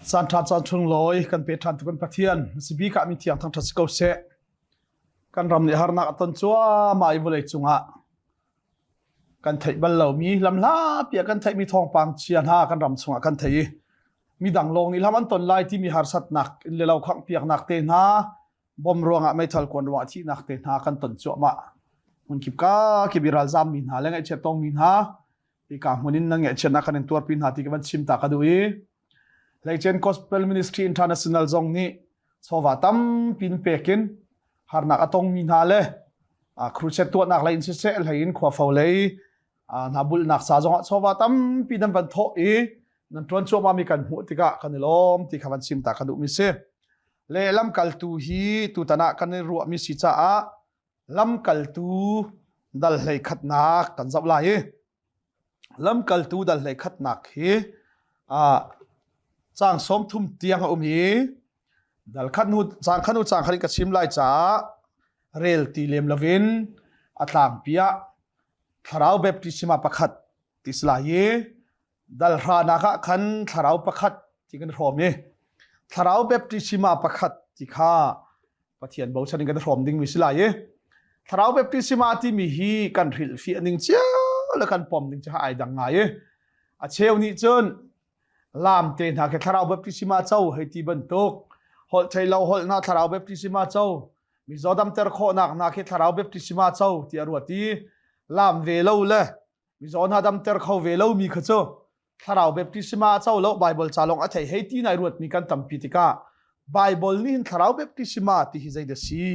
Caan ṭha caan chung lawi kan pe ṭhan tu kan Pathian sibik ah mi thiang thangṭhat si ko seh. Kan ram nih harnak a ton cuahmah i vawlei cungah kan theih bal lomi lamhlapi ah kan theihmi thawngpang chia hna kan ram chungah kan thei i midang lawng nih hlam an ton lai timi harsatnak in le lo khangh piaknak te hna bom ruangah meithal kuan ruangah thihnak te hna kan ton cuahmah. Hmunkip ka kip i ralzam mi hna le ngaihchiat tongmi hna hika hmun in nan ngaihchiatnak kan in tuarpi hna ti ka van chim ta ka duh i Hleicen Gospel Ministry International zong nih chawva tampi in pekin harnak a tongmi hna le crusade tuahnak lei in siseh hlei in khuafo lei hna bulhnak ca zongah chawva tampi nan van thawh i nan ṭuan cuahmah mi kan hmuh tikah kan i lawm ti kha van chim ta ka duhmi si. Le lamkaltu hi tutan ah kan i ruahmi si caah lamkaltu dal hlei khatnak kan zoh lai i lamkaltu dal hlei khatnak hi caang 30 tiang a um i dal khat hnu caang khat hnu caang khat in ka chim lai caah rel ti lem lovin a tlangpi ah thlarau baptisma pakhat ti si lai i dal hranak ah khan thlarau pakhat ti kan hrawm i thlarau baptisma pakhat ti kha Pathian bochan in kan hrawm dingmi si lai i thlarau baptisma timi hi kan hrilhfiah ning cio le kan pom ning cu ai dang ngai i a cheu nih cun lam te hna khi thlarau baptisma co hei ti bantuk holh thei lo holh hna thlarau baptisma co mizaw damter khawhnak hna khi thlarau baptisma co ti a ruat i lam ve lo le mizaw hna damter kho ve lomi kha cu thlarau baptisma a co lo Bible ca lawng a thei hei ti nai ruatmi kan tampi tikah Bible nih hin thlarau baptisma ti hi zeidah si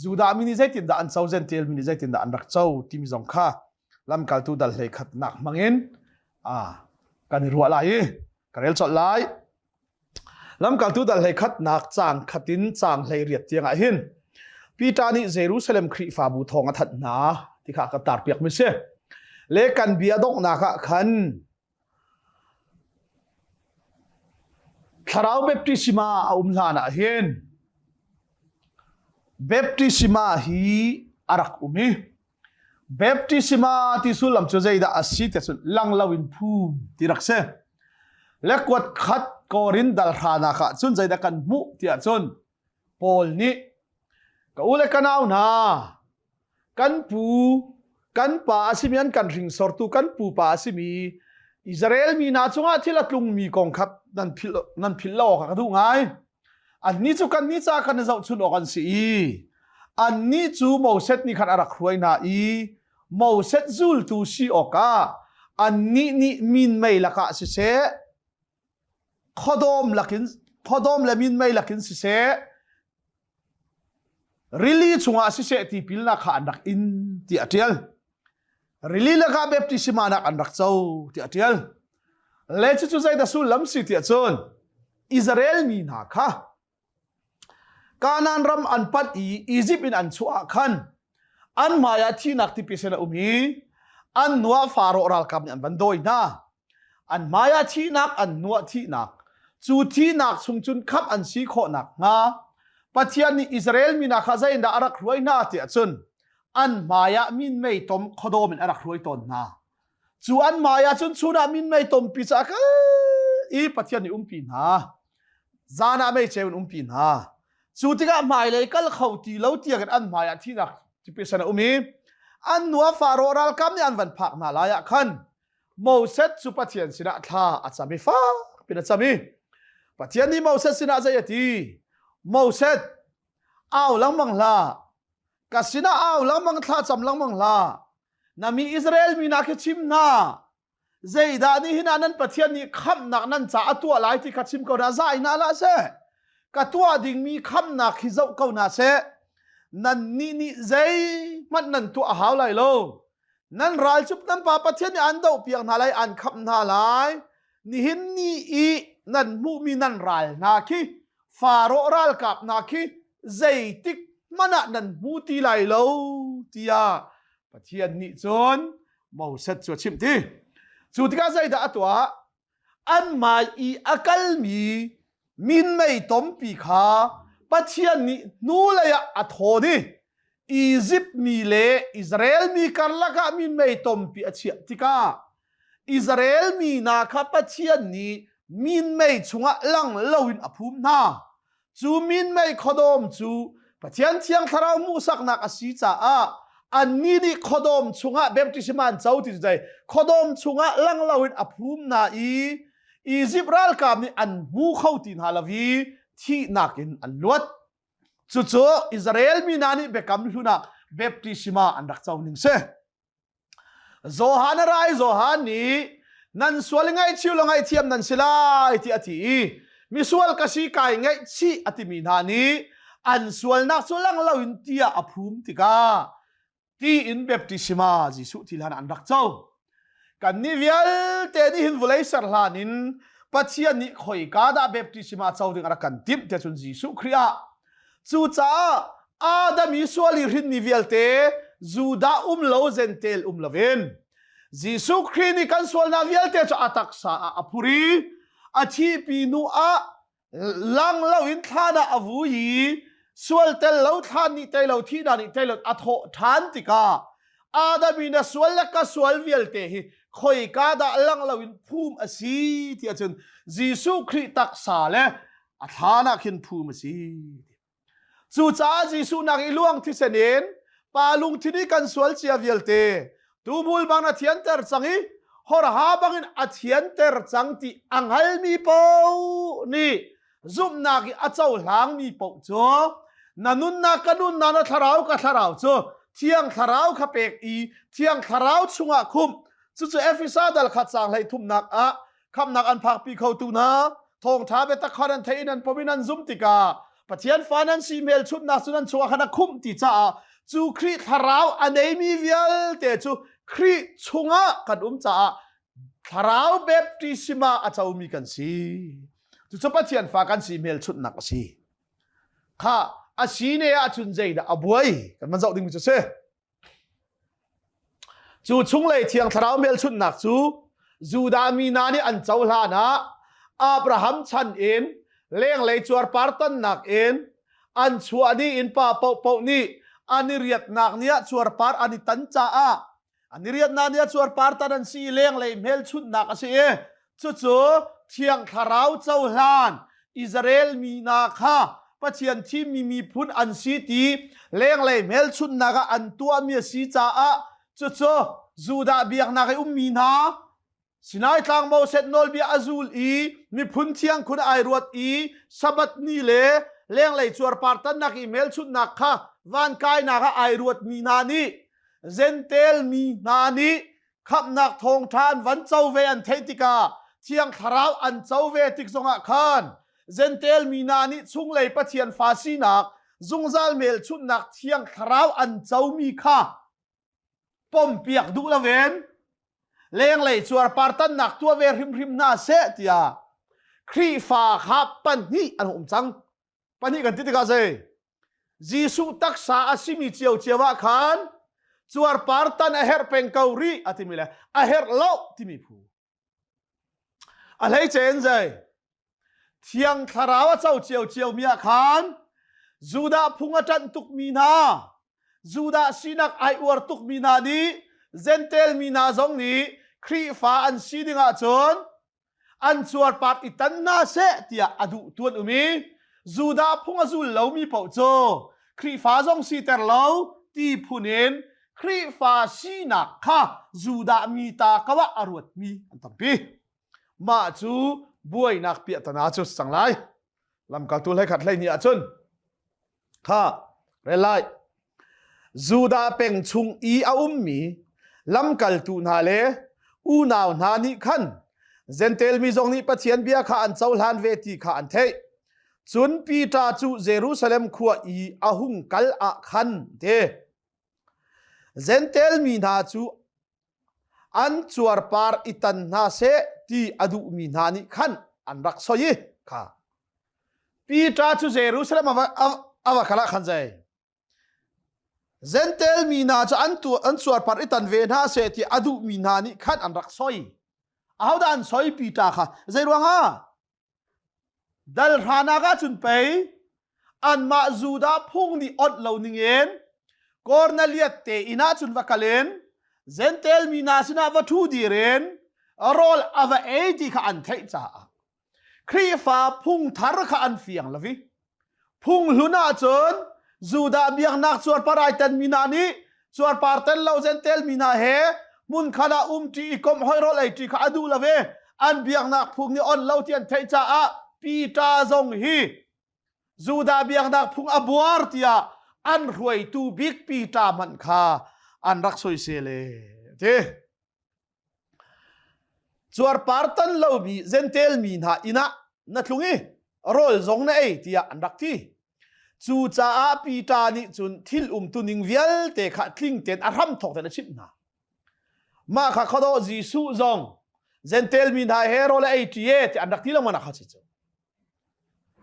Judah mi nih zeitindah an co Gentile mi nih zeitindah an rak co timi zong kha lamkaltu dal hlei khatnak hmangin a kan i ruah lai i ka rel colh lai Lamkaltu dal hlei khatnak caang khat in caang hlei riat tiang ah hin Peter nih Jerusalem Khrihfabu thawng a thanh hna ti kha ka tarpiak mi si. Le kan bia donghnak ah khan thlarau baptisma a um hlan ah hin baptisma hi a rak um i Baptisma ti sullam cu zeidah a si ti cun lang loin phum ti rak si. Le kuat khat Korin dal hranak ah cun zeidah kan hmuh tiah cun Paul nih ka u le ka nau hna kan pu kan pa a simi an kan hringsortu kan pupa a simi Israel mi hna cungah thil a tlungmi kong kha nan philh nan philh lo awk ka duh ngai. Annih cu kannih ca kan i zohchunh awk an si i annih cu Moses nih khan a rak hruai hna i Moses zultu si awkah annih nih minmei lakah siseh khuadawm lakin khuadawm le minmei lakin siseh rili chungah siseh tipilnak kha an rak in tiah a ṭial. Rili lakah baptisma nak an rak co tiah a ṭial. Le cucu zeidah sullam si tiah cun Israel mi hna kha Kanaan ram an panh i Izipt in an chuah ah khan an hmaiah thihnak tipi sen a um i an nuah Faro ralkap nih an van dawi hna. An hmaiah thihnak, an nuah thihnak. Cu thihnak chung cun khamh an si khawh nakhnga Pathian nih Israel mi hna kha zeitindah a rak hruai hna tiah cun an hmaiah minmei tom khuadawm in a rak hruai tawn hna. Cu an hmaiah cun chun ah minmei tompi cu a kal i Pathian nih umpi hna. Zan ah meiceu in umpi hna. Cu tikah hmailei kal kho ti lo tiangin an hmaiah thihnak tipisan a um i an nua Faro ralkap nih an van phak hna lai ah khan Moses cu Pathian sinah thla a cam i fak pin a cam i Pathian nih Moses sinah zei a ti? Moses au lengmang hlah ka sinah au lengmang thla cam lengmang hlah na mi Israel mi hna khi chim hna zeidah nihin ah nan Pathian nih khamhnak nan ca a tuah lai ti kha chim ko hna zai hna hlah seh ka tuah dingmi khamhnak hi zoh ko hna seh nannih nih zeihmanh nan tuah a hau lai lo nan ral cu nan pa Pathian nih an dohpiak hna lai an khamh hna lai nihin ni i nan hmuhmi nan ral hna khi Faro ralkap hna khi zeitik hmanh ah nan hmu ti lai lo tiah Pathian nih cun Moses cu a chimh ti. Cu tikah zeidah a tuah? An hmai i a kalmi minmei tompi kha Pathian nih hnulei ah a thawn i Izipt mi le Israel mi karlak ah minmei tompi a chiah tikah Israel mi hna kha Pathian nih. minmei chungah lang loin a phum hna. Cu minmei khuadawm cu Pathian Thiang Thlarau hmuhsaknak a si caah annih nih khuadawm chungah baptism an co ti cu dei khuadawm chungah lang loin a phum hna i Izipt ralkap nih an hmu kho ti hna lo i thihnak in an luat. Cucu Israel mi hna nih biakam hlun ah baptisma an rak co ning si. Johan a rai Johan nih nan sual ngaihchih lo ngaihthiam nan si lai ti a ti i misual ka si kai ngaihchih a timi hna nih an sualnak cu lang loin tiah a phum tikah ti in baptisma Jesuh ti hlan an rak co. Kannih vialte nih hin vawlei ser hlan in Pathian nih khoika dah baptisma co ding a rak kan timh tiah cun Jesuh Khrih ah. Cucaah Adam i sual i hrinmi vialte Judah um lo Gentile um loin Jesuh Khrih nih kan sualnak vialte cu a taksa ah a phur i a thihpi hnu ah lang loin thlan ah a vui i sual tel lo thlan nih tei lo thihnak nih tei lo a thawh ṭhan tikah Adam i na sual le ka sual vialte hi khoika dah lang loin phum a si ti ahcun Jesuh Khrih taksa le a thlan ah khin phum a si. Cucaah Jesuh nak i luang thisen in pa lungthin i kan sual cia vialte tuubul bang na thianter cang i horha bangin a thianter cang ti a hngalmi paoh nih zumhnak i a cohlangmi paoh cu na nunnak ka nunnak na thlarau ka thlarau cu thiang thlarau kha pek i thiang thlarau chungah khumh cucu Efesa dal khat sang hlei thumnak ah khamnak an phakpi khotu hna thawngṭha biatak kha nan theih in nan pom in nan zum tikah Pathian fa nan si hmelchunhnak cu nan chungah khan a khumh ti caah cu Khrih thlarau a neimi vialte cu Khrih chungah kan um caah thlarau baptisma a comi kan si. Cucu Pathian fa kan si hmelchunhnak a si. Kha a si ne ahcun zeidah a buai kan van zoh dingmi cu si. Cu chunglei Thiang Thlarau hmelchunhnak cu Judah mi hna nih an cohlan ah Abraham chan in lenglei cuarpar tonnak in an chuah ni in pa paohpaoh nih an i riatnak ni ah cuarpar an i tan caah an i riatnak ni ah cuarpar tan an si i lenglei hmelchunhnak a si i Cucu Thiang Thlarau cohlan Israel mi hna kha Pathian thimmi miphun an si ti lenglei hmelchunhnak ah an tuahmi a si caah cucu Judah biaknak i ummi hna Sinai tlang Moses nawlbia a zul i miphun thiang khun ai ruat i Sabbath ni le lenglei cuarpar tannak i hmelchunhnak kha van kainak ah ai ruatmi hna nih Gentel mi hna nih khamhnak thawngṭha an van co ve an theih tikah Thiang Thlarau an co ve tik zongah khan Gentel mi hna nih chunglei Pathian fa sinak zungzal hmelchunhnak Thiang Thlarau an comi kha pompiak duh loin lenglei cuarpar tannak tuah ve hrimhrim hna seh tiah Khrihfa kha pahnih an um cang. Pahnih kan ti tikah zei? Jesuh taksa a simi ciocio ah khan cuarpar tan a herh peng ko rih a timi le a herh lo timi phu. A hleice in zei? Thiang Thlarau a co ciocio mi ah khan Judah phung a ṭanh tukmi hna, Judah sinak ai uar tukmi hna nih Gentel mi hna zong nih Khrihfa an si ding ahcun an cuarpar i tan hna seh tiah a duh tu an um i Judah phung a zul lomi paoh cu Khrihfa zong siter lo ti phun in Khrihfa sinak kha Judah mi ta ko ah a ruatmi an tampi. Mah cu buainak piahtana cu cang lai. Lamkaltu hlei khat hlei ni ahcun Kha rel lai. Judah peng chung i a ummi lamkaltu hna le unau hna nih khan Jentail mi zong nih Pathian bia kha an cohlan ve ti kha an theih. Cun Peter cu Jerusalem khua i a hung kal ah khan te Jentail mi hna cu an cuarpar i tan hna seh ti a duhmi hna nih khan an rak soi i kha Peter cu Jerusalem a va kal ah khan zei Jentail mi hna cu an tu an cuarpar i tan ve hna seh ti a duhmi hna nih khan an rak soi ahodah an soi Peter kha zei ruangah Dal hranak ahcun pei anmah Judah phung nih onh lo ningin Kornelias te inn ahcun va kal in Jentail mi hna sinah va ṭhu dir in rawl a va ei ti kha an theih caah. Khrihfa phung thar kha an fiang lo i phung hlun ahcun Judah biaknak cuarpar ai tenmi hna nih cuarpar tel lo Jentail mi hna he hmunkhat ah umṭi i komh hoi rawl eiṭi kha a duh lo i an biaknak phung nih on lo ti an theih caah Peter zong hi Judah biaknak phung a buar tiah an hruaitu bik Peter hmanh kha an rak soisel e ti. Cuarpar tan lomi Jentail mi hna inn ah na tlung i rawl zong na ei tiah an rak ti. Cucaah Peter nih cun thil umtuning vialte kha tling tein a hramthawk tein a chimh hna. Mah kha khuadawh Jesuh zong Jentail mi hna he rawl a ei ṭi e tiah an rak ti lengmang kha si cu.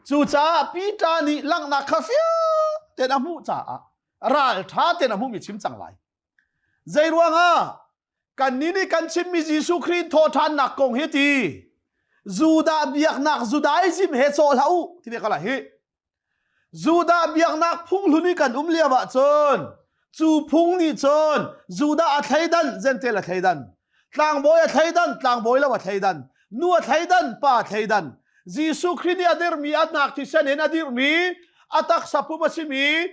Cucaah Peter nih langhnak kha fiang tein a hmuh caah ralṭha tein a hmuhmi chim cang lai. Zei ruangah kannih nih kan chimmi Jesuh Khrih thawhṭhannak kong hi ti Judah biaknak Judaism he cawh hlah u ti ve ka la hi. Judah biaknak phung hlun i kan um lio ah cun cu phung nih cun Judah a thleidan Gentile a thleidan tlangbawi a thleidan tlangbawi lo a thleidan nu a thleidan pa a thleidan Jesuh Khrih nih a dirhmi a nak thisen in a dirhmi a taksa pum a simi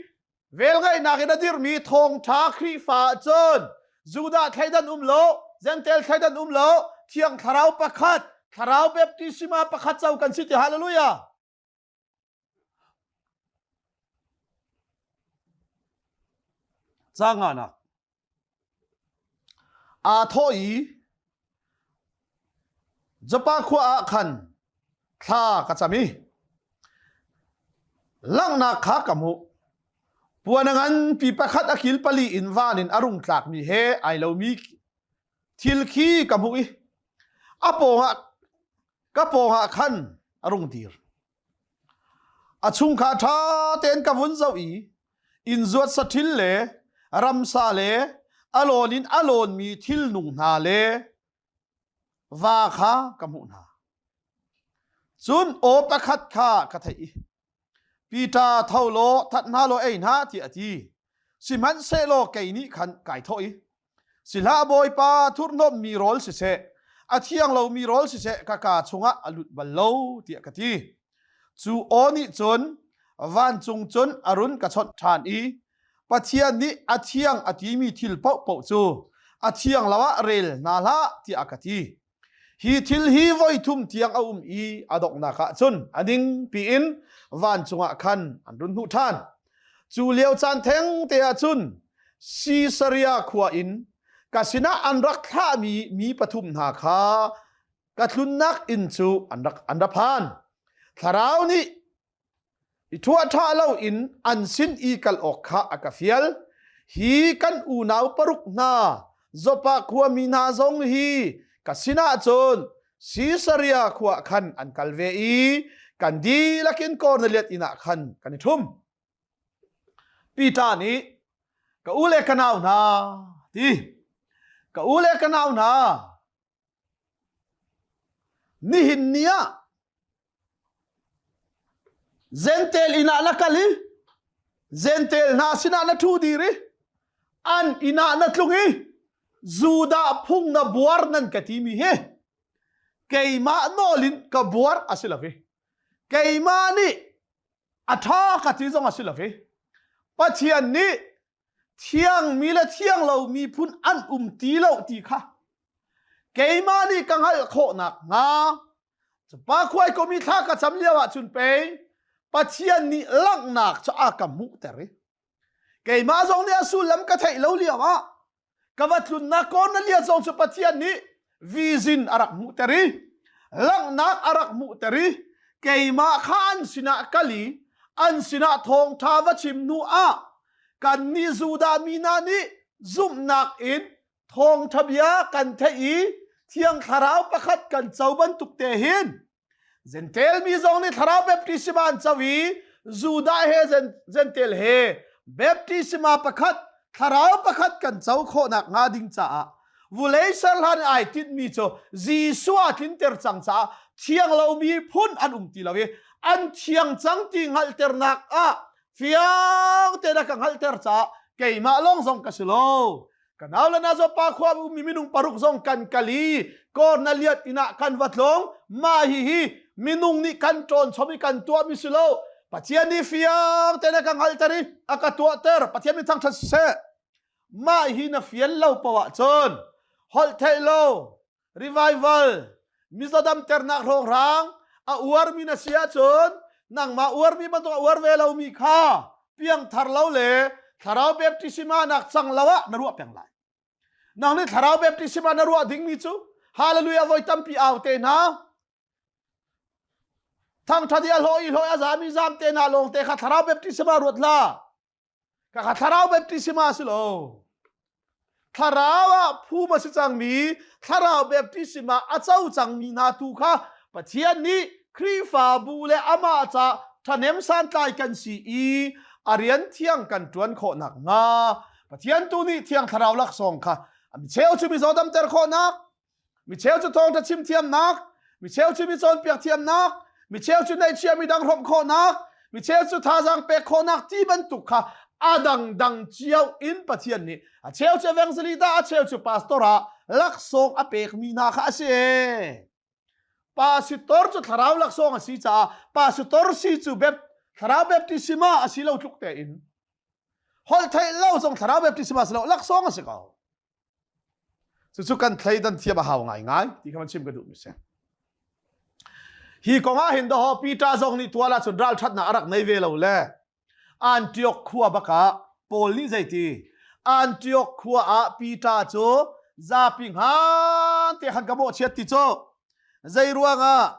Velngeihnak in a dirhmi thawngṭha Khrihfa ahcun Judah thleidan um lo, Gentile thleidan um lo, Thiang Thlarau pakhat, Thlarau baptisma pakhat co kan si ti hallelujah. Canganak Aa thawh i Joppa khua ah khan thla ka cam i langhnak kha ka hmuh. Puan a nganpi pakhat a kil pali in van in a rung tlakmi he ai lomi thil khi ka hmuh i a pawngah ka pawngah khan a rung dir. A chung kha ṭha tein ka vun zoh i inn zuat saṭhil le ramsa le a lawn in a lawnmi thilnung hna le va kha ka hmuh hna. Cun aw pakhat kha ka theih i, Peter tho law that hna law ei hna tiah a ti. Sihmanhsehlaw kei nih khan kai thawh i, Sihlah Bawipa thurhnawmmi rawl siseh, a thiang lomi rawl siseh ka kaa chungah a lut bal lo tiah ka ti. Cu aw nih cun vancung cun a run ka chawnh ṭhan i Pathian nih a thiang a timi thil paohpaoh cu a thiang lo ah rel hna hlah tiah a ka ti. Hi thil hi voi thum tiang a um i a donghnak ah cun a ning piin vancung ah khan an run hnuh ṭhan. Cu lio caan theng te ah cun Sisaria khua in ka sinah an rak thlahmi mi pathum hna kha ka tlunnak inn cu an rak an ra phan. Thlarau nih I ṭhuahṭha loin an sin i kal awk kha a ka fial. Hi kan unau paruk hna Joppa khuami hna zong hi ka sinah cun Sisaria khua khan an kal ve i kan dihlak in Kornelias inn ah khan kan i ṭhum. Peter nih ka u le ka nau hna ti ka u le ka nau hna Nihin ni ah Jentail inn ah na kal i Jentail hna sinah na ṭhu dir i an inn ah na tlung i Judah phung na buar nan ka timi hi keimah nawl in ka buar a si lo i keimah nih a ṭha ka ti zong a si lo i Pathian nih thiangmi le thiang lo miphun an um ti lo ti kha keimah nih ka hngalh khawh nakhnga pa khuai komi thla ka cam lio ah cun pei Pathian nih langhnak cu a ka hmuhter i keimah zong nih a sullam ka theih lo lio ah ka va tlunnak Cornelius zong cu Pathian nih vision a rak hmuhter i langhnak a rak hmuhter i keimah kha an sinah kal i an sinah thawngṭha va chim hnu ah kannih Judah mi hna nih zumhnak in thawngṭha bia kan theih i Thiang Thlarau pakhat kan co bantuk te hin Jentail mi zong nih thlarau baptisma an co i Judah he Jentail he baptisma pakhat thlarau pakhat kan co khawhnak hnga ding caah vulei serhlan ai tinhmi cu Jesuh a tlinter cang caah thiang lomi phun an um ti lo i an thiang cang ti hngalhternak ah fiang tein a ka hngalhter caah keimah lawng zong ka si lo Ka nau le na pa khua ummi minung paruk zong kan kal i Kornaliat inn ah kan va tlawng. Mah hihi Minung nih kan ṭawn chom i kan tuahmi si lo. Pathian nih fiang tein a ka hngalhter i a ka tuahter. Pathian min thangṭhat siseh. Mah hi na fian lo poah cun holh theih lo, revival, mizaw damternak hrawnghrang a uarmi na si ahcun nangmah uarmi bantuk a uar ve lomi kha piangthar lo le thlarau baptisma nak cang lo ah na ruah peng lai. Nang nih thlarau baptisma na ruah dingmi cu hallelujah voi tampi au te hna thangthat i a hlawh i hlawh a zami zam te hna lawng te kha thlarau baptisma ruat la ka kha thlarau baptisma si lo thlarau ah phum a si cangmi thlarau baptisma a co cangmi hna tu kha Pathian nih Khrihfabu le amah ca ṭhahnem santlai kan si i a rian thiang kan ṭuan khawh nakhnga Pathian tu nih Thiang Thlarau laksawng kha mi cheu cu mizaw damter khawhnak, mi cheu cu thawngṭha chim thiamnak, mi cheu cu mi cawnpiak thiamnak, mi cheu cu neihchia mi dang hrawmh khawhnak, mi cheu cu thazaang pek khawhnak ti bantuk kha a dangdang cio in Pathian nih a cheu cu evangelist ah a cheu cu pastor ah laksawng a pekmi hna kha a si. Pastor cu thlarau laksawng a si caah pastor si cu thlarau baptisma a si lo tluk tein holh theih lo zong thlarau baptisma si lo laksawng a si ko. Cucu kan thleidan thiam a hau ngaingai ti kha van chim ka duh mi si. Hi kong ah hin daw Peter zong nih tual ahcun ralṭhatnak a rak nei ve lo le Antioch khua bakah Paul nih zeiti Antioch khua ah Peter cu zapi hngan te khan ka mawhchiat ti cu zei ruangah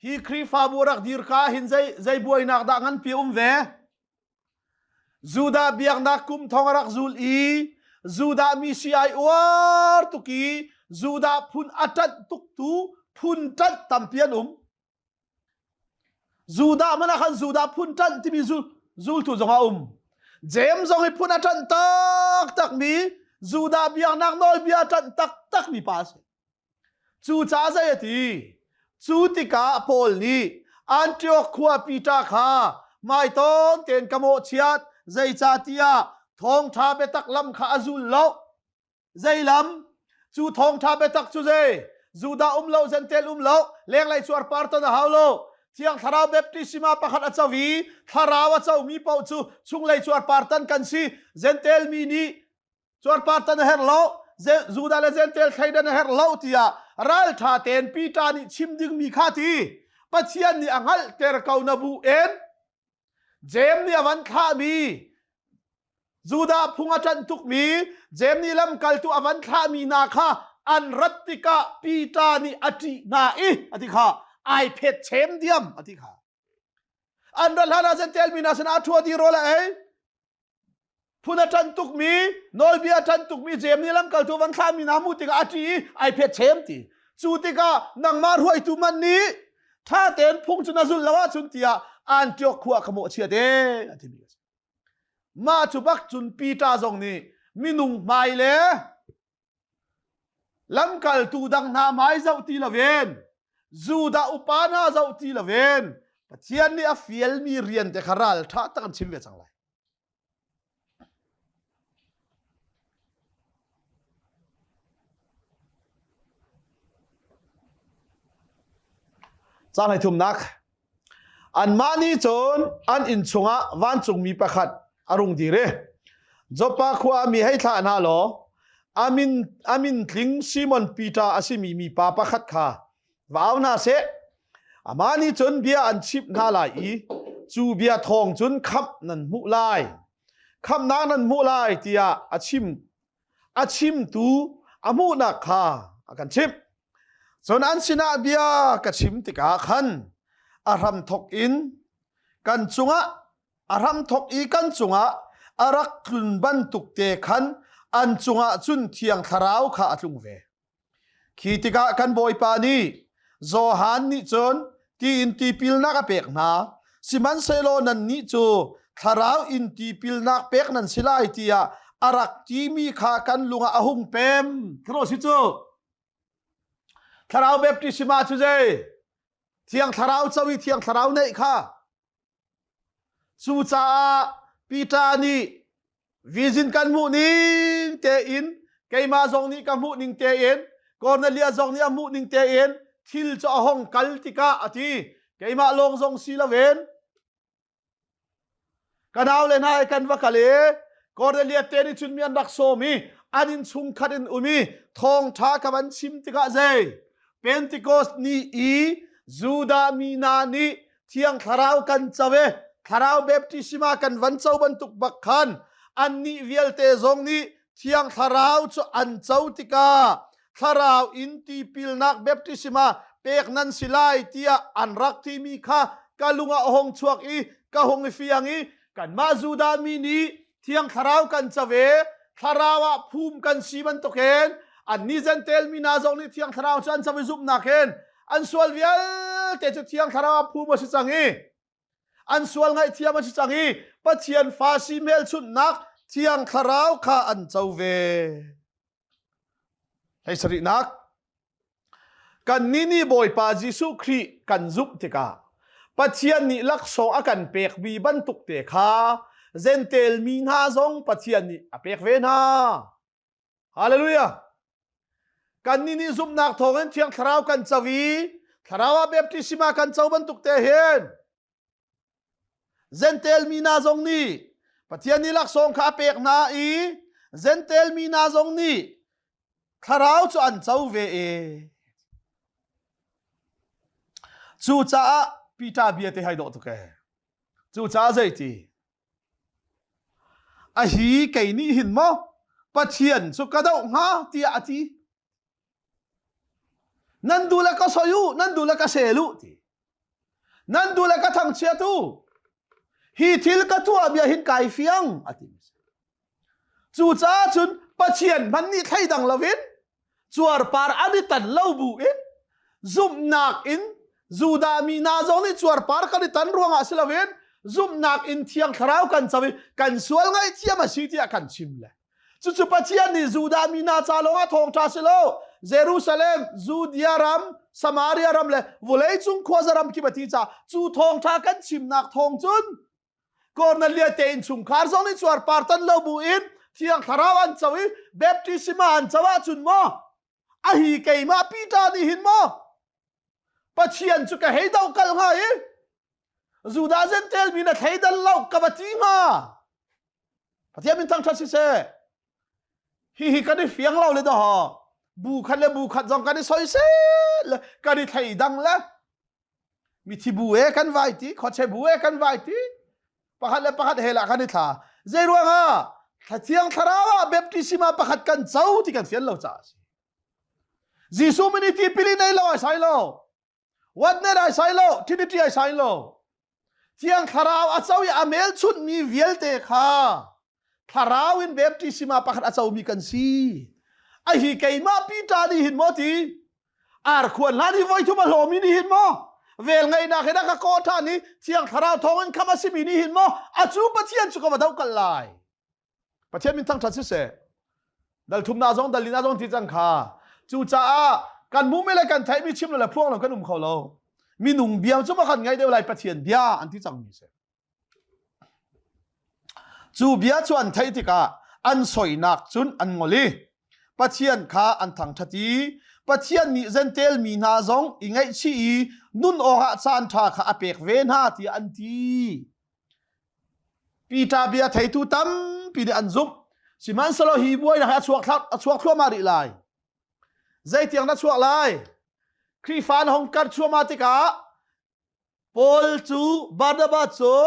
hi Khrihfabu rak dir ka hin zei zei buainak dah nganpi um ve Judah biaknak kum thong a rak zul i Judah mi si ai uar tuk i Judah phun a ṭanh tuk tu phun ṭanh tampi an um. Judah man ah khan Judah phun ṭanh timi zultu zong a um. James zong hi phun a ṭanh taktak mi Judah biaknak nawlbia a ṭanh taktak mi pa a si. Cucaah zei a ti? Cu tikah Paul nih Antioch khua Peter kha hmaitawn tein ka mawhchiat, zeicahtiah thawngṭha biatak lam kha a zul lo. Zei lam? Cu thawngṭha biatak cu zei? Judah um lo, Jentail um lo, lenglei cuarpar ton a hau lo. Thiang Thlarau baptisma pakhat a co i Thlarau a comi paoh cu chunglei cuarpar tan kan si. Jentail mi nih cuarpar tan a herh lo Judah le Jentail thleidan a herh lo tiah ralṭha tein Peter nih chim dingmi kha ti Pathian nih a hngalhter ko na bu en Jeim nih a van thlahmi Judah phung a ṭanh tukmi Jeim nih lamkaltu a van thlahmi hna kha an rat tikah Peter nih a ṭih hna i a ti kha ai phet chem diam a ti kha an rat hlan ah Jentail mi hna sinah a ṭhua di rawl a ei Phun a ṭan tukmi, nawlbia a ṭan tukmi Jeim nih lamkaltu van thlahmi hna hmuh tikah a ṭih i ai phet chem ti. Cu tikah nangmah hruaitu man nih ṭha tein phung cu na zulh lo ahcun tiah Antioch khua ka mawhchiat ee a timi a si. Mah cu bak cun Peter zong nih minung hmai le Lamkaltu dang hna hmai zoh ti loin Judah upa hna zoh ti loin Pathian nih a fialmi rian te kha ralṭha tak an chim ve cang lai. Caang thumnak Anmah nih cun an inn chungah vancungmi pakhat a rung dir i Joppa khua mi hei thlah hna law a min, a min tling Simon Peter a simi mipa pakhat kha va au hna seh. Amah nih cun bia an chimh hna lai i cu bia thawng cun khamh nan hmuh lai. Khamhnak nan hmuh lai tiah a chim a chimtu a hmuhnak kha a kan chimh. Cun an sinah bia ka chim tikah khan a hramthawk in kan cungah a hramthawk i kan cungah a rak tlun bantuk te khan an cungah cun Thiang Thlarau kha a tlung ve. Khi tikah kan Bawipa nih Johan nih cun ti in tipilnak a pek hna, sihmanhsehlaw nannih cu Thlarau in tipilnak pek nan si lai tiah a rak timi kha kan lung ah a hung pem. Thlarau si cu. Thlarau baptisma cu zei? Thiang Thlarau co i Thiang Thlarau neih kha. Cucaah Peter nih vision kan hmuh ning tein keimah zong nih ka hmuh ning tein Cornelia zong nih a hmuh ning tein thil cu a hong kal tikah a ti keimah lawng zong si loin Ka nau le hna he kan va kal i Cornelia te nih cun mi an rak sawm i an inn chungkhat in um i thawngṭha ka van chim tikah zei Pentecost ni i Judah mi hna nih Thiang Thlarau kan co i Thlarau baptisma kan van co bantuk bak khan annih vialte zong nih Thiang Thlarau cu an co tikah Thlarau in tipilnak baptisma pek nan si lai tiah an rak timi kha ka lung ah a hung chuak i ka hung i fiang i kanmah Judah mi nih Thiang Thlarau kan co ve Thlarau ah phum kan si bantukin annih Jentail mi hna zong nih Thiang Thlarau cu an co i zumhnak hin an sual vialte cu Thiang Thlarau ah phum a si cang i an sual ngaihthiam a si cang i Pathian fa si hmelchunhnak Thiang Thlarau kha an co ve. Hei sarihnak kannih nih Bawipa Jesuh Khrih kan zumh tikah Pathian nih laksawng a kan pekmi bantuk te kha Jentail mi hna zong Pathian nih a pek ve hna. Hallelujah! Kannih nih zumhnak thawngin Thiang Thlarau kan co i Thlarau ah baptisma kan co bantuk te hin Jentail mi hna zong nih Pathian nih laksawng kha a pek hna i Jentail mi hna zong nih thlarau cu an co ve e. Cucaah Peter bia te hai dawh tuk ee. Cucaah zeiti? A hi kei nih hin maw Pathian cu ka doh hnga tiah a ti. Nan duh le ka soi u, nan duh le ka sel u ti. Nan duh le ka thangchiat u. Hi thil ka tuah bia hin kai fiang a ti. Cucaah cun Pathian hman nih thleidang loin cuarpar an i tan lo bu in zumhnak in Judah mi hna zong nih cuarpar kan i tan ruangah si loin zumhnak in Thiang Thlarau kan co i kan sual ngaihthiam a si tiah kan chim le Cucu Pathian nih Judah mi hna ca lawngah thawngṭha si lo Jerusalem, Judea ram, Samaria ram le vawleicung khuaza ram kip a ti caah cu thawngṭha kan chimnak thawng cun Kornelia te innchungkhar zong nih cuarpar tan lo bu in Thiang Thlarau an co i baptisma an co ahcun maw a hi keimah Peter nih hin maw Pathian cu ka hei do kal hnga i Judah Jentail mi na thleidan lo ka va ti hnga Pathian min thangṭhat siseh. Hihi kan i fiang lo le dawh. Bu khat le bu khat zong kan i soisel le kan i thleidang le mithi bu e kan vai ti khuache bu e kan vai ti pakhat le pakhat he lah kan i thla zei ruangah Thiang Thlarau ah baptisma pakhat kan co ti kan fian lo caah a si Jesuh min i tipil i nei lo ai sai lo Watnet ai sai lo, Trinity ai sai lo. Thiang Thlarau a co i a hmelchunhmi vialte kha Thlarau in baptisma pakhat a comi kan si. A hi keimah Peter nih hin maw ti? Arkhuan hlan hi voi thum a hlawmi nih hin maw? Vel ngeihnak hin a ka kawh ṭhan i Thiang Thlarau thawngin kham a simi nih hin maw? A cu Pathian cu ka va doh kal lai. Pathian min thangṭhat siseh. Dal thumnak zong dal linak zong ti cang kha. Cucaah kan hmuhmi le kan theihmi chim lo le phuang lo kan um kho lo. Minung bia cu kan ngaih deuh lai Pathian bia an ti cangmi si. Cu bia cu an theih tikah an soinak cun an ngol i Pathian kha an thangṭhat i Pathian nih Jentail mi hna zong i ngaihchih i nun awkah caan ṭha kha a pek ve hna tiah an ti. Peter bia theitu tampi nih an zumh. Sihmanhsehlaw hi buainak hi a chuak a chuak thluahmah rih lai. Zeitiang dah chuak lai? Khrihfa an hong karh chuahmah tikah Paul cu Barnabas cu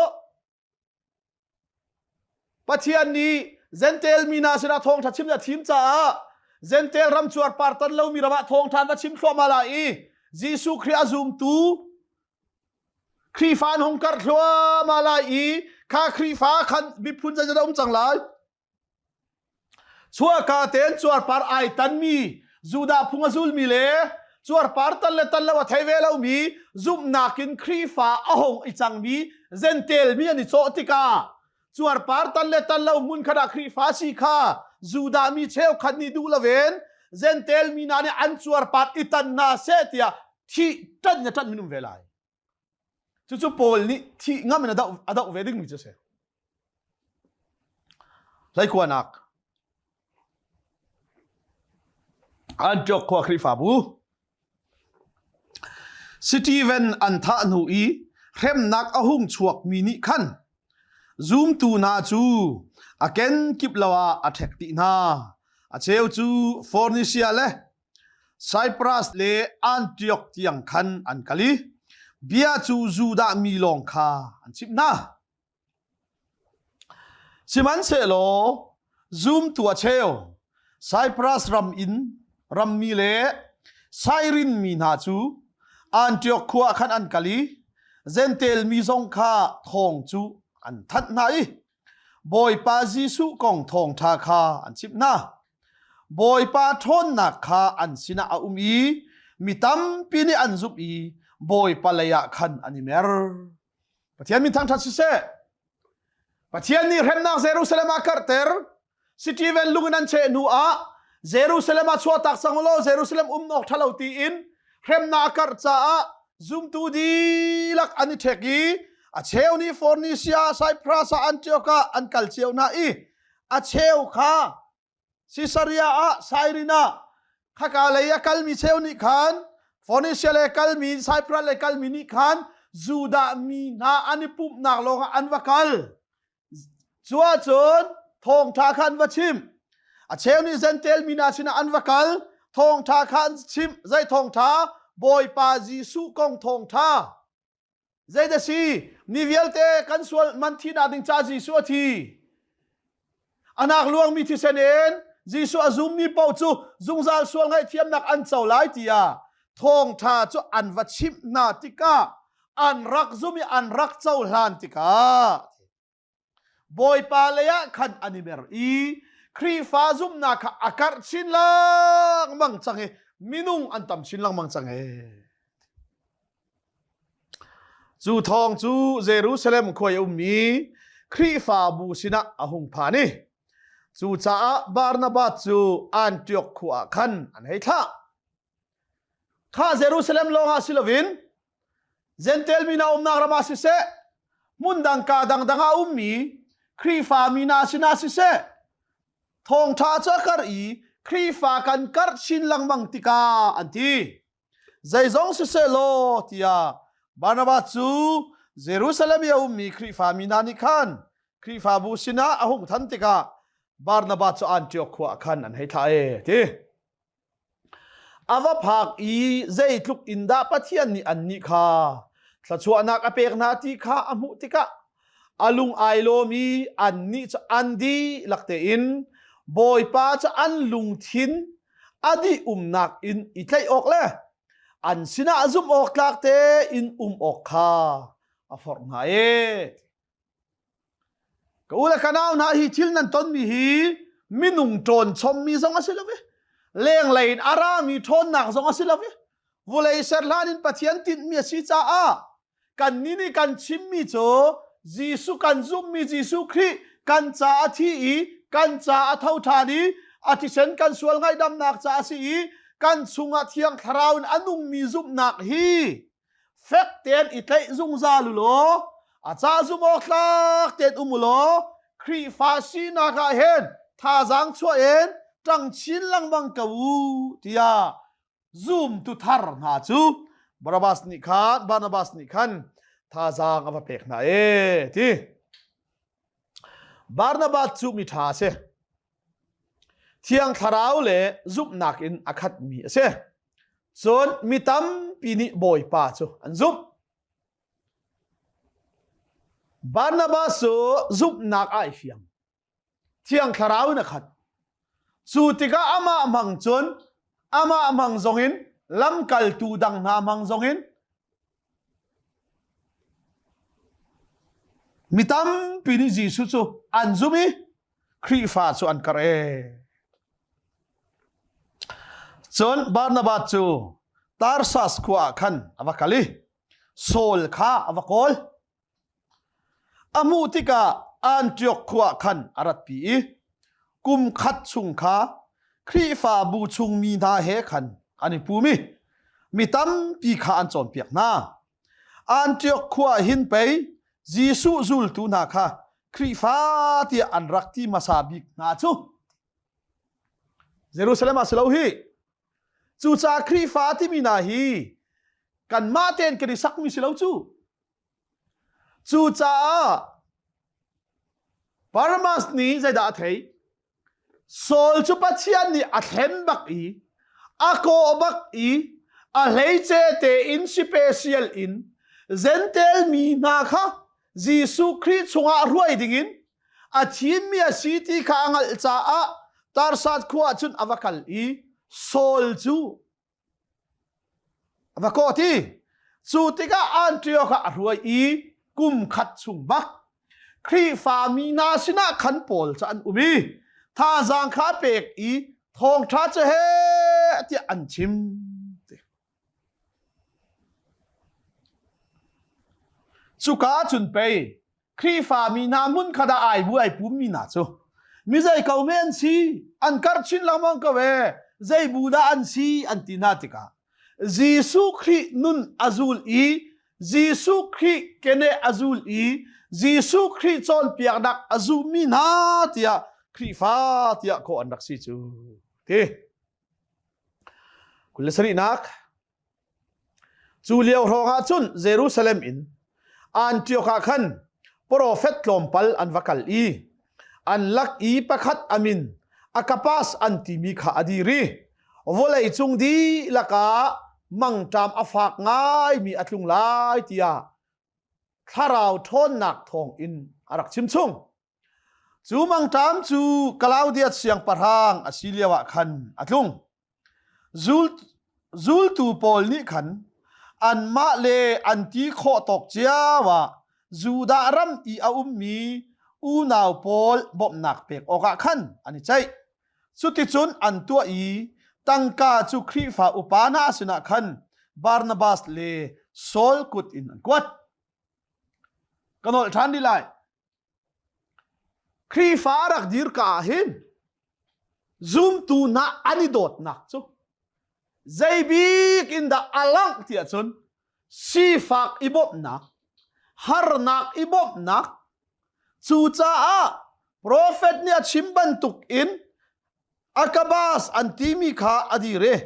Pathian nih Jentail mi hna sinah thawngṭha chim a thim caah Jentail ram cuarpar tan lomi ram ah thawngṭha an va chim thluahmah lai i Jesuh Khrih a zumtu Khrihfa an hung karh thluahmah lai i kha Khrihfa khan miphun zeizat a um cang lai. Chuahka tein cuarpar ai tanmi Judah phung a zulmi le cuarpar tan le tan lo a thei ve lomi zumhnak in Khrihfa a hung i cangmi Jentail mi an i cawh tikah cuarpar tan le tan lo hmun khat ah Khrihfa si kha Judah mi cheukhat nih duh loin Jentail mi hna nih an cuarpar i tan hna seh tiah thih ṭanh in a ṭanh minung ve lai. Cucu Paul nih thih ngam in a doh, a doh ve dingmi cu a si. Hleikuanak. Antioch khua Khrihfabu. Steven an thah hnu i hremnak a hung chuakmi nih khan zumtu hna cu a kenkip lo ah a ṭhek dih hna. A cheu cu Fornisia le Saipras le Antiok tiang khan an kal i bia cu Judah mi lawng kha an chimh hna. Sihmanhsehlaw zumtu a cheu Saipras ram in rammi le Sairin mi hna cu Antiok khua ah khan an kal i Jentail mi zong kha thawng cu an thanh hna i Bawipa Jesuh kong thawngṭha kha an chimh hna. Bawipa ṭhawnnak kha an sinah a um i mi tampi nih an zumh i Bawipa lei ah khan an i mer. Pathian min thangṭhat siseh. Pathian nih hremnak Jerusalem ah karhter. Steven lung in an cheh hnu ah Jerusalem ah chuahtak cang law Jerusalem um awk ṭhalo tiin hremnak a karh caah zumtu dihlak an i ṭhek i a cheu nih Fornisia, Cyprus ah Antioch ah an kal cio hna i a cheu kha Sisaria ah Sairin ah khaka lei a kalmi cheu nih khan Phoenicia le kalmi Cyprus le kalmi nih khan Judah mi hna an i pumhnak lawngah an va kal. Cu ahcun thawngṭha kha an va chimh. A cheu nih Jentail mi hna sinah an va kal. Thawngṭha kha an chimh. Zei thawngṭha? Bawipa Jesuh kong thawngṭha. Zeidah si? Mi vialte kan sual man thinak ding ca Jesuh a thi. Anak luangmi thisen in Jesuh a zummi paoh cu zungzal sual ngaihthiamnak an co lai tiah thawngṭha cu an va chimh hna tikah an rak zum i an rak cohlan tikah Bawipa lei ah khan an i mer i Khrihfa zumhnak kha a karh chin lengmang cang i minung an tam chin lengmang cang e. Cu thawng cu Jerusalem khua i ummi Khrihfabu sinah a hung phan i cucaah Barnabas cu Antioch khua ah khan an hei thlah. Kha Jerusalem lawngah si loin Jentail mi hna umnak ram ah siseh, hmun dang ka dangdang ah ummi Khrihfa mi hna sinah siseh, thawngṭha cu a karh i Khrihfa kan karh chin lengmang tikah an ti. Zeizong siseh law tiah Barnabas cu Jerusalem i a ummi Khrihfa mi hna nih khan Khrihfabu sinah a hung than tikah Barnabas cu Antioch khua ah khan an hei thlah e ti. A va phak i zeitluk in dah Pathian nih annih kha thluachuahnak a pek hna ti kha a hmuh tikah a lung ai lawm i annih cu an dihlak tein Bawipa cu an lungthin a dih umnak in i tlaih awk le an sinah zumh awk tlak tein um awk kha a forh hna e. Ka u le ka nau hna hi thil nan tonmi hi minung ṭawn chommi zong a si lo i lenglei in a rami ṭhawnnak zong a si lo i vulei ser hlan in Pathian tinhmi a si caah kannih nih kan chimmi cu Jesuh kan zumhmi Jesuh Khrih kan ca a thi i kan ca a tho ṭhan i a thisen kan sual ngaihdamnak ca a si i kan chungah Thiang Thlarau in a nungmi zumhnak hi fek tein i tlaih zungzal u law a ca zum awk tlak tein um u law Khrihfa sinak ah hin thazaang chuah in ṭang chin lengmang ko u tiah zumtu thar hna cu Barnabas nih khan Barnabas nih khan thazaang a va pek hna e ti Barnabas cu mi ṭha a si Thiang Thlarau le zumhnak in a khatmi a si. Cun mi tampi nih Bawipa cu an zumh. Barnabas cu zumhnak ai fiang. Thiang Thlarau in a khat. Cu tikah amah hmang cun amah hmang zongin lamkaltu dang hna hmang zongin Mi tampi nih Jesuh cu an zum i Khrihfa cu an karh e. Cun Barnabas cu Tarsas khua ah khan a va kal i Saul kha a va kawl. A hmuh tikah Antioch khua ah khan a ratpi i kum khat chung kha Khrihfabu chungmi hna he khan an i pum i mi tampi kha an cawnpiak hna. Antioch khua ah hin pei Jesuh zultu hna kha Khrihfa tiah an rak ti hmasa bik hna cu Jerusalem ah si lo hi. Cucaah Khrihfa timi hna hi Kanmah tein kan i sakmi si lo cu. Cucaah Barnabas nih zeidah a theih? Saul cu Pathian nih a thlen bak i a kawh bak i a hleice tein special in Jentail mi hna kha Jesuh Khrih chungah hruai dingin a thimmi a si ti kha a hngalh caah Tarsas khua ah cun a va kal i Saul cu A va kawh ti. Cu tikah Antioch ah a hruai i kum khat chung bak Khrihfa mi hna sinah khan Paul cu an um i thazaang kha a pek i thawngṭha cu heh tiah an chim. Cuka cun pei Khrihfa mi hna hmun khat ah ai bu ai pum mi hna cu mi zei ko me an si an karh chin lengmang ko e zei bu dah an si an ti hna tikah Jesuh Khrih nun a zul i Jesuh Khrih kene a zul i Jesuh Khrih cawnpiaknak a zummi hna tiah Khrihfa tiah kawh an rak si cu ti 27nak Cu lio hrawngah cun Jerusalem in Antioch ah khan profet tlawmpal an va kal i an lak i pakhat a min Akapas an timi kha a dir i vawlei cung dihlak ah mangṭam a fak ngaimi a tlung lai tiah thlarau ṭhawnnak thawngin a rak chimchung. Cu mangṭam cu Klaudias siangpahrang a si lioah khan a tlung. Zultu pawl nih khan anmah le an ti khawh tawk cio ah Judah ram i a ummi unau pawl bawmhnak pek awkah khan an i ceih. Cuticun an tuah i tangka cu Khrihfa upa hna sinah khan Barnabas le Saul kut in an kuat. Ka nolh ṭhan rih lai. Khrihfa rak dir ka ah hin zumtu hna an i dawtnak cu zeibik in dah a langh ti ahcun sifak i bawmhnak, harnak i bawmhnak, cucaah profet nih a chim bantuk in Akabas an timi kha a dir i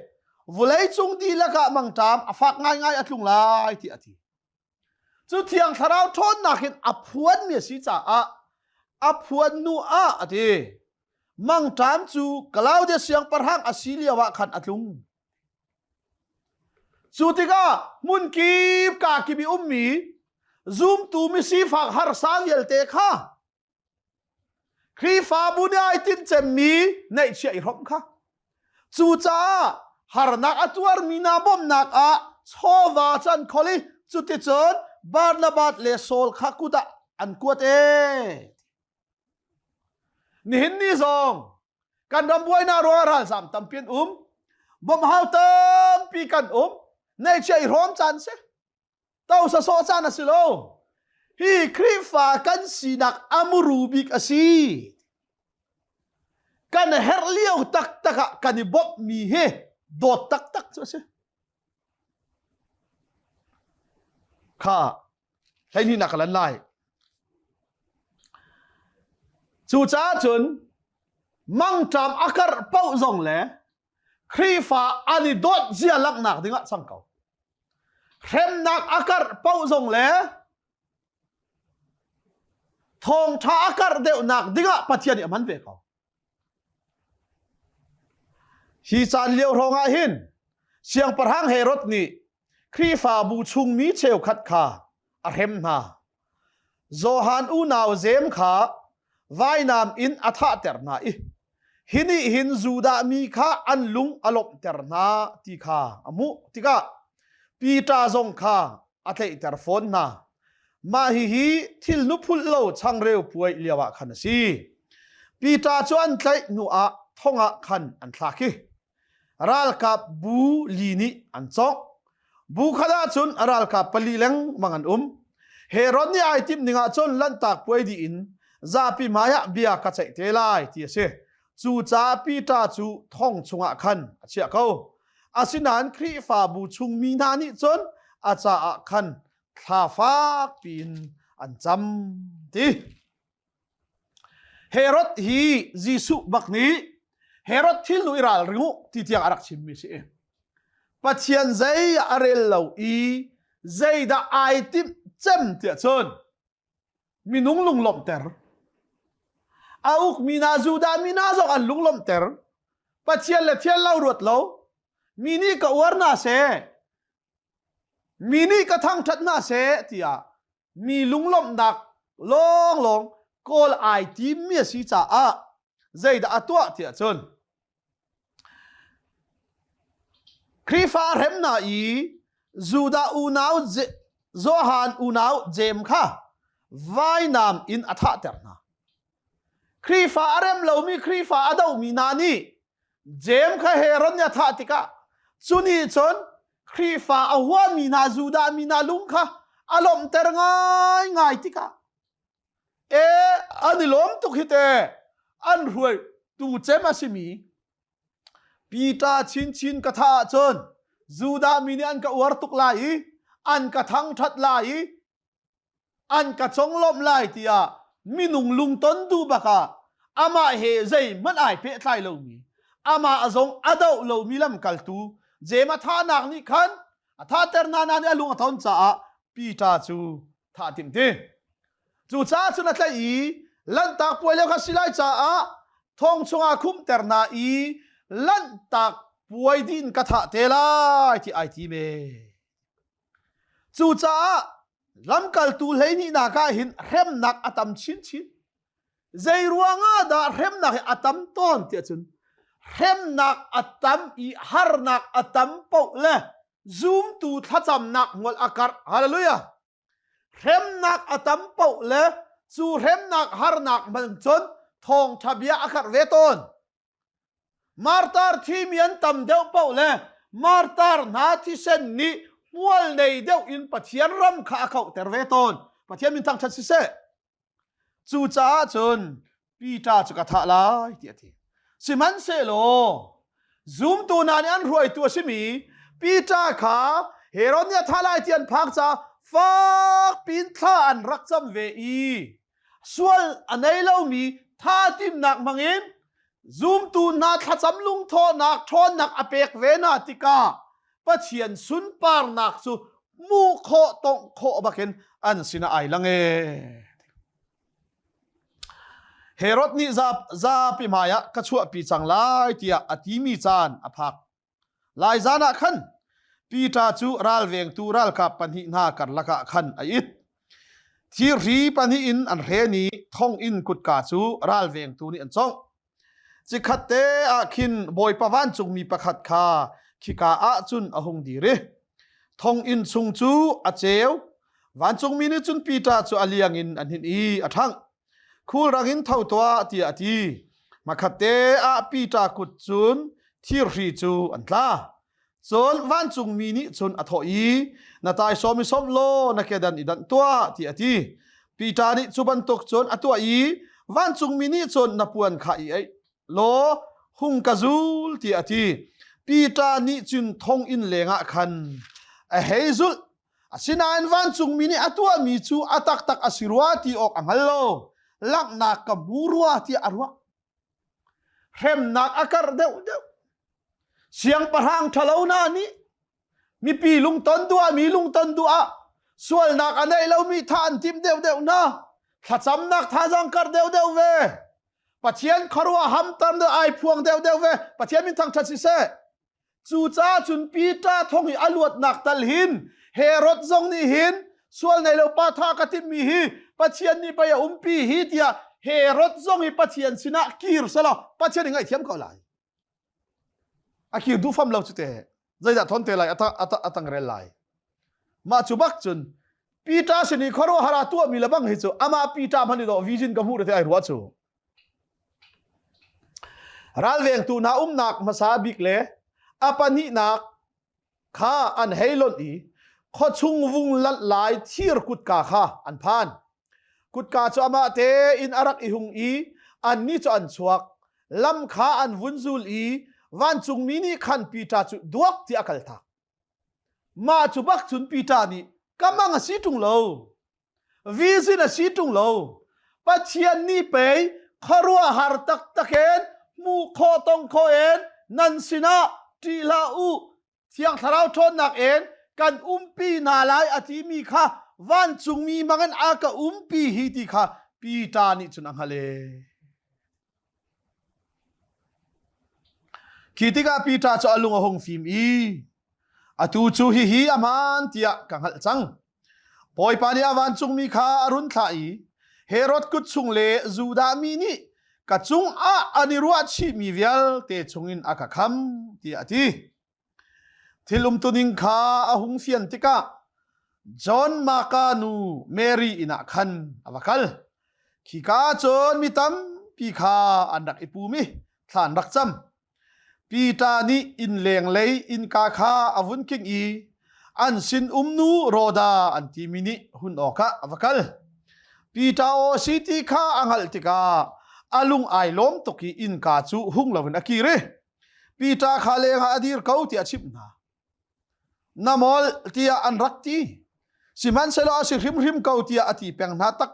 vawleicung dihlak ah mangṭam a fak ngaingai a tlung lai tiah a ti. Cu thiang thlarau ṭhawnnak in a phuanmi a si caah a phuan hnu ah a ti. Mangṭam cu Klaudius siangpahrang a si lio ah khan a tlung. Cu tikah hmunkip kakip i ummi zumtu misifak harsa vialte kha Khrihfabu nih ai tincemmi neihchiah i hrawmh kha. Cucaah harnak a tuarmi hna bawmhnak ah chawva cu an khol i cuticun Barnabas le Saul kha kut ah an kuat ee. Nihin ni zong kan ram buainak ruangah ralzam tampi an um. Bawmhhau tampi kan um. Neihchiah i hrawm caan si. To sawsawh caan a si lo. Hi Khrihfa kan sinak a muru bik a si. Kan herh lio taktak ah kan i bawmhmi hi dawt taktak cu a si. Kha hleihnih nak ka lan lai. Cucaah cun mangṭam a karh paoh zong le Khrihfa an i dawt zia langhnak dingah cang ko. Hremnak a karh paoh zong le thawngṭha a karh deuhnak dingah Pathian nih a hman ve ko. Hi caan lio hrawng ah hin Siangpahrang Herod nih Khrihfabu chungmi cheukhat kha a hrem hna. Johan unau Jeim kha vainam in a thahter hna i hi nih hin Judah mi kha an lung a lawmhter hna ti kha a hmuh tikah Peter zong kha a tlaihter fawn hna. Mah hihi thil nuphulh lo changreu puai lioah khan a si. Peter cu an tlaih hnuah thong ah khan an thlak i ralkap bu li nih an cawk. Bu khat ahcun a ralkap pali lengmang an um. Herod nih ai timh ning ahcun Lanhtak puai dih in zapi hmaiah bia ka ceih te lai ti a si. Cucaah Peter cu thong chungah khan a chiah ko. Asinain Khrihfabu chungmi hna nih cun a caah khan thla fak piin an cam ti. Herod hi Jesuh bak nih Herod thil nu i ralring u ti tiang a rak chimmi si. Pathian zei a rel lo i zeidah ai timh cem tiah cun minung lunglawmhter. A ukmi hna Judah mi hna zong an lunglawmhter. Pathian le thian lo ruat lo. Mi nih ka uar hna seh, mi nih ka thangṭhat hna seh tiah mi lunglawmhnak lawnglawng kawl ai timmi a si caah zeidah a tuah tiah cun Khrihfa hremnak i Judah unau Johan unau Jeim kha vainam in a thahter hna. Khrihfa a rem lomi Khrihfa a dohmi hna nih Jeim kha Herod nih a thah tikah cu nih cun Khrihfa a huami hna Judah mi hna lung kha a lawmhter ngaingai tikah E an i lawm tuk hi te an hruai tu cem a simi Peter chinchin ka thah ahcun Judah mi nih an ka uar tuk lai i an ka thangṭhat lai i an ka conglawmh lai tiah minung lungton duh bak ah amah he zeihmanh ai pehtlai lomi amah zong a doh lomi lamkaltu Jeim a thahnak nih khan a thahter hna na nih a lung a ton caah Peter cu thah timh ti. Cucaah cun a tlaih i Lanhtak puai lio kha si lai caah thong chungah khumhter hna i Lanhtak puai dih in ka thah te lai ti ai tim e. Cucaah lamkaltu hleihnihnak ah hin hremnak a tam chinchin. Zei ruangah dah hremnak hi a tam tawn tiah cun hremnak a tam i harnak a tam paoh le zumtu thlacamnak hmual a karh. Hallelujah. Hremnak a tam paoh le cu hremnak harnak hman cun thawngṭha bia a karh ve tawn. Martar thimi an tam deuh paoh le martar hna thisen nih hmual nei deuh in Pathian ram kha a kauhter ve tawn. Pathian min thangṭhat siseh. Cucaah cun Peter cu ka thah lai tiah a ti. Sihmanhsehlaw zumtu hna nih an hruaitu a simi Peter kha Herod nih a thah lai ti an phak caah fak piin thla an rak cam ve i sual a nei lomi tha timnak hmangin zumtu hna thlacam lungthawhnak ṭhawnnak a pek ve hna tikah Pathian sunparnak cu hmuh khawh tongh khawh bakin an sinah ai lang e. Herod nih zapi hmaiah ka chuahpi cang lai tiah a timi caan a phak. Lai zan ah khan Peter cu ralvengtu ralkap pahnih hna karlak ah khan a it. Thirhri pahnih in an hren i thonginn kutka cu ralvengtu nih an congh. Cikhat te ah khin Bawipa vancungmi pakhat kha khika ah cun a hung dir i thonginn chung cu a ceu. Vancungmi nih cun Peter cu a liang in a hninh i a ṭhangh. Khulrang in tho tuah tiah a ti. Hmakhatte ah Peter kut cun thirhri cu an tla. Cun vancungmi nih cun a thawh i, Na taisawm i sawmh law na kedan i danh tuah, tiah a ti. Peter nih cu bantuk cun a tuah i vancungmi nih cun na puan kha i aih law hung ka zul, tiah a ti. Peter nih cun thonginn lengah khan a hei zulh. Asinain vancungmi nih a tuahmi cu a taktak a si rua ti awk a hngal lo. Langhnak ka hmu rua tiah a ruah. Hremnak a karh deuhdeuh. Siangpahrang ṭhalo hna nih mipi lungton duh ah mi lungton duh ah sualnak a nei lomi tha an timh deuhdeuh hna. Thlacamnak thazaang karh deuhdeuh ve. Pathian khuaruah hamter ai phuang deuhdeuh ve. Pathian min thangṭhat siseh. Cucaah cun Peter thong i a luatnak tal hin Herod zong nih hin sual nei lo pa tha ka timmi hi Pathian nih pei a umpi hi tiah Herod zong hi Pathian sinah kir selaw Pathian nih ngaihthiam ko lai. A kir duh fam lo cu te. Zeidah thon te lai a tang rel lai. Mah cu bak cun Peter sin i khuaruahhar a tuahmi le bang hi cu amah Peter hmanh i dawh vision ka hmuh te ai ruah cu. Ralvengtu hna umnak hmasa bik le a pahnihnak kha an hei lonh i khuachung vung lanh lai thir kutka kha an phan. Kutka cu amah tein a rak i hung i annih cu an chuak. Lam kha an vun zul i vancungmi nih khan Peter cu duak tiah a kaltak. Mah cu bak cun Peter nih ka mang a si ṭung lo. Vision a si ṭung lo. Pathian nih pei khuaruahhar taktak in hmuh khawh tong khawh in nan sinah ṭih hlah u. Thiang Thlarau ṭhawnnak in kan umpi hna lai a timi kha vancungmi hmangin a ka umpi hi ti kha Peter nih cun a hngalh ee. Khi tikah Peter cu a lung a hung fim i atu cu hihi a hmaan tiah ka hngalh cang. Bawipa nih a vancungmi kha a run thlah i Herod kut chung le Judah mi nih ka cungah an i ruahchihmi vialte chungin a ka kham tiah a ti. Thil umtuning kha a hung fian tikah John Marka nu Mary inn ah khan a va kal. Khika cun mi tampi kha an rak i pum i thla an rak cam. Peter nih innleng lei innka kha a vun kingh i an sinum nu Rhoda an timi nih hun awkah a va kal. Peter aw si ti kha a hngalh tikah a lung ai lawm tuk i innka cu hung loin a kir i Peter kha lengah a dir ko tiah a chimh hna. Na molh tiah an rak ti. Sihmanhsehlaw a si hrimhrim ko tiah a ti peng hna tak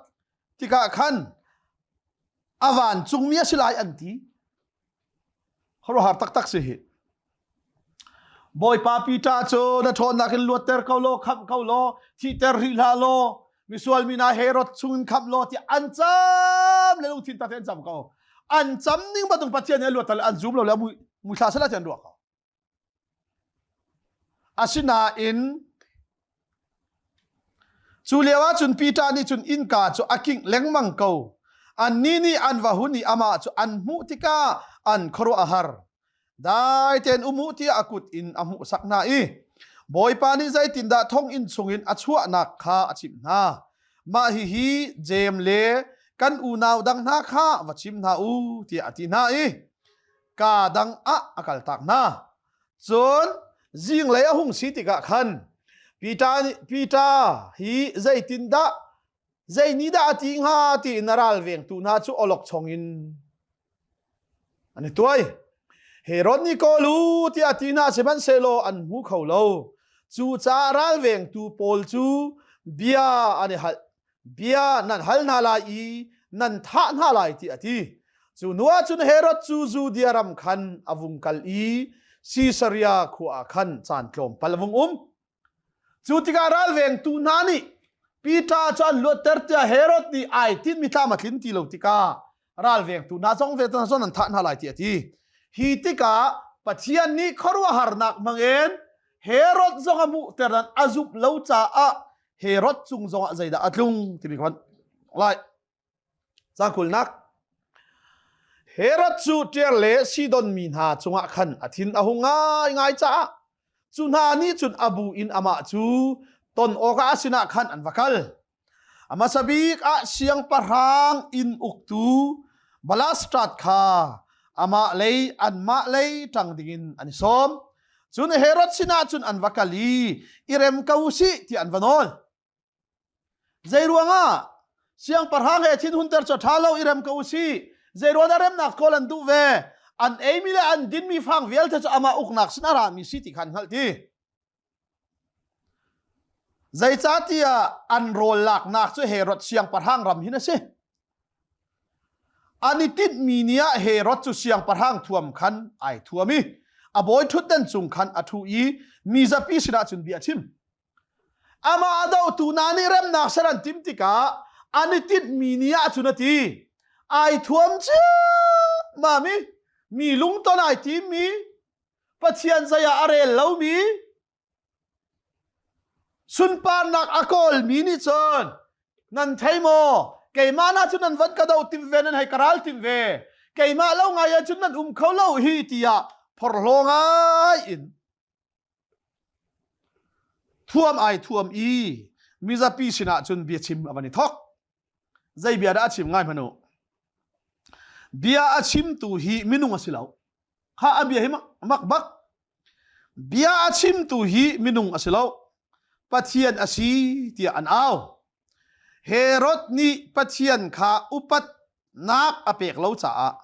tikah khan a vancungmi a si lai an ti. Khuaruahhar taktak si hi. Bawipa Peter cu na ṭhawnnak in luatter ko law, khamh ko law, thihter rih hlah law, misual mi hna Herod chungin khamh law tiah an cam le lungthin tak an cam ko. An cam ning bantuk Pathian nih a luatter le an zum lo le mui mui thla sala ti an ruah ko. Asinain cu lio ah cun Peter nih cun innka cu a kingh lengmang ko. Annih nih an va hun i amah cu an hmuh tikah an khuaruah a har. Dai tein um u tiah a kut in a hmuhsak hna i Bawipa nih zeitindah thonginn chungin a chuahnak kha a chimh hna. Mah hihi Jeim le kan unau dang hna kha va chim hna u tiah a ti hna i kaa dang ah a kaltak hna. Cun zinglei a hung si tikah khan Peter nih Peter hi zeitindah zei nih dah a ti hnga tiin a ralvengtu hna cu awlokchong in an i tuai. Herod nih kawl u tiah a ti hna sihmanhsehlaw an hmu kho lo. Cucaah ralvengtu pawl cu bia an i hal bia nan hal hna lai i nan thah hna lai ti a ti. Cu hnu ah cun Herod cu Judea ram khan a vung kal i Sisaria khua ah khan caan tlawmpal a vung um. Cu tikah ralvengtu hna nih Peter cu an luatter tiah Herod nih ai tinhmi tlam a tlin ti lo tikah ralvengtu hna zong ve zon an thah hna lai ti a ti. Hi tikah Pathian nih khuaruahharnak hmangin Herod zong a hmuhter nan a zumh lo caah Herod cung zongah zeidah a tlung timi kan lai. Cakulnak Herod cu Ṭiar le Sidon mi hna cungah khan a thin a hung ngaingai caah cu hna nih cun a bu in amah cu ton awkah a sinah khan an va kal. A hmasa bik ah siangpahrang inn uktu Balastrat kha amah lei anmah lei ṭang dingin an i sawm. Cun Herod sinah cun an va kal i i rem ko u sih tiah an va nawl. Zeiruangah siangpahrang he thinhunter cu ṭha lo i rem ko u sih. Zeiruangah remnak kawl an duh ve? An eimi le an dinmi fang vialte cu amah uknak sin a rami si ti kha an hngalh ti. Zeicahtiah an rawl laknak cu Herod siangpahrang ram hin a si. An i tinhmi ni ah Herod cu siangpahrang thuam khan ai thuam i a bawi ṭhutdan cung khan a ṭhu i mi zapi sinah cun bia a chim. Amah a dohtu hna nih remnak ser an timh tikah an i tinhmi ni ah cun a ti. Ai thuam ciammam i mi lungton ai timmi, Pathian zei ah a rel lomi, sunparnak a kawlmi nih cun nan thei maw keimah na cun nan van ka do tim ve nan hei ka ral tim ve keimah lo ngai ah cun nan um kho lo hi tiah phorhlaw ngai in Thuam ai thuam i mizapi sinah cun biachim a van i thawk. Zei bia dah a chim ngai hmanh u. Bia a chimtu hi minung a si lo. Kha a bia hi mak bak. Bia a chimtu hi minung a si lo. Pathian a si tiah an au. Herod nih Pathian kha upatnak a pek lo caah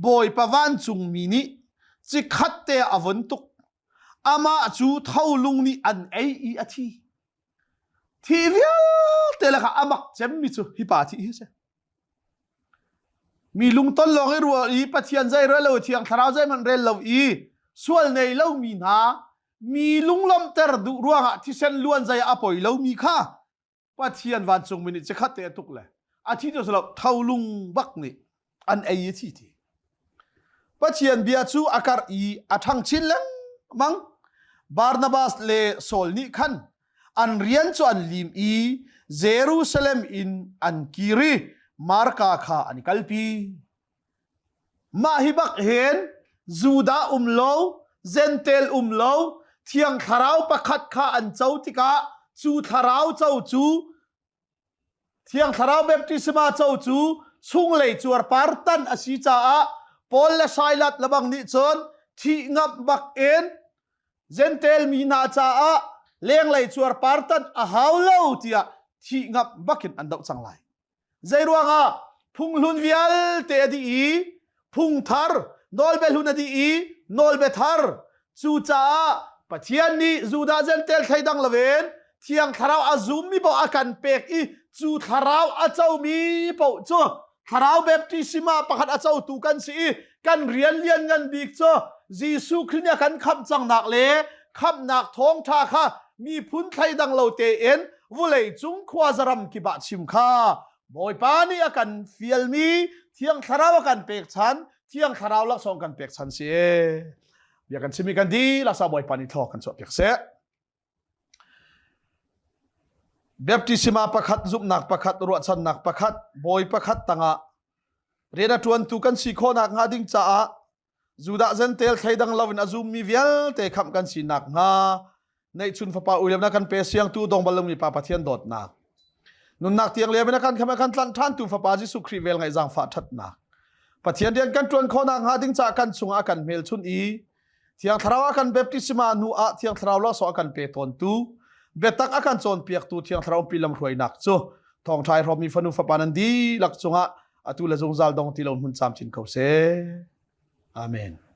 Bawipa vancungmi nih cikhat te a von tuk. Amah cu tholung nih an ei i a thi. Thi vialte lakah a mak cemmi cu hi pa thih hi a si. Mi lungton lawng i ruah i Pathian zei rel lo, Thiang Thlarau zeihmanh rel lo i sual nei lomi hna. Mi lunglawmhter duh ruangah thisen luan zai a poi lomi kha Pathian vancungmi nih cikhat te a tuk le a thi tu lo tholung bak nih an ei i thi ti. Pathian bia cu a karh i a ṭhang chin lengmang. Barnabas le Saul nih khan an rian cu an lim i Jerusalem in an kir i Marka kha an i kalpi. Mah hi bak hin Judah um lo, Jentail um lo, Thiang Thlarau pakhat kha an co tikah cu thlarau co cu Thiang Thlarau baptisma co cu chunglei cuarpar tan a si caah Paul le Silas lebang nih cun thih ngamh bak in Jentail mi hna caah lenglei cuarpar tan a hau lo tiah thih ngamh bakin an doh cang lai. Zeiruangah phunghlun vialte a dih i phungthar nawlbia hlun a dih i nawlbia thar cucaah Pathian nih Judah Jentail thleidang loin Thiang Thlarau a zummi paoh a kan pek i cu Thlarau a comi paoh cu Thlarau baptisma pakhat a cotu kan si i kan rian lian ngan bik cu Jesuh Khrih nih a kan khamh cangnak le khamhnak thawngṭha kha miphun thleidang lo tein vulei cung khuazaram kip ah chim kha Bawipa nih a kan fialmi Thiang Thlarau a kan pek chan Thiang Thlarau laksawng kan pek chan si e bia kan chimi kan di laksa Bawipa nih thlaw kan chuah piak seh Baptisma pakhat zumhnak pakhat ruahchannak pakhat bawi pakhat tangah rian a ṭuantu kan si khawhnak hnga ding caah Judah Jentail thleidang loin a zummi vialte khamh kan si nakhnga neihchun fapa uilemnak kan pe siangtu dong bal lomi pa Pathian dawtnak nunnak tiang liam in a kan kham kan tlanh ṭhantu fapa Jesuh Khrih vel ngaih zaangfah ṭhatnak Pathian rian kan ṭuan khawhnak hnga ding caah kan chungah a kan hmelchunh i Thiang Thlarau a kan baptisma hnu ah Thiang Thlarau laksawng a kan pe tawntu biatak a kan cawnpiaktu Thiang Thlarau umpi lamhruainak cu thawngṭha i hrawmmi fanu fapa nan dihlak cungah atu le zungzal dong ti lo hmun camcin ko seh. Amen.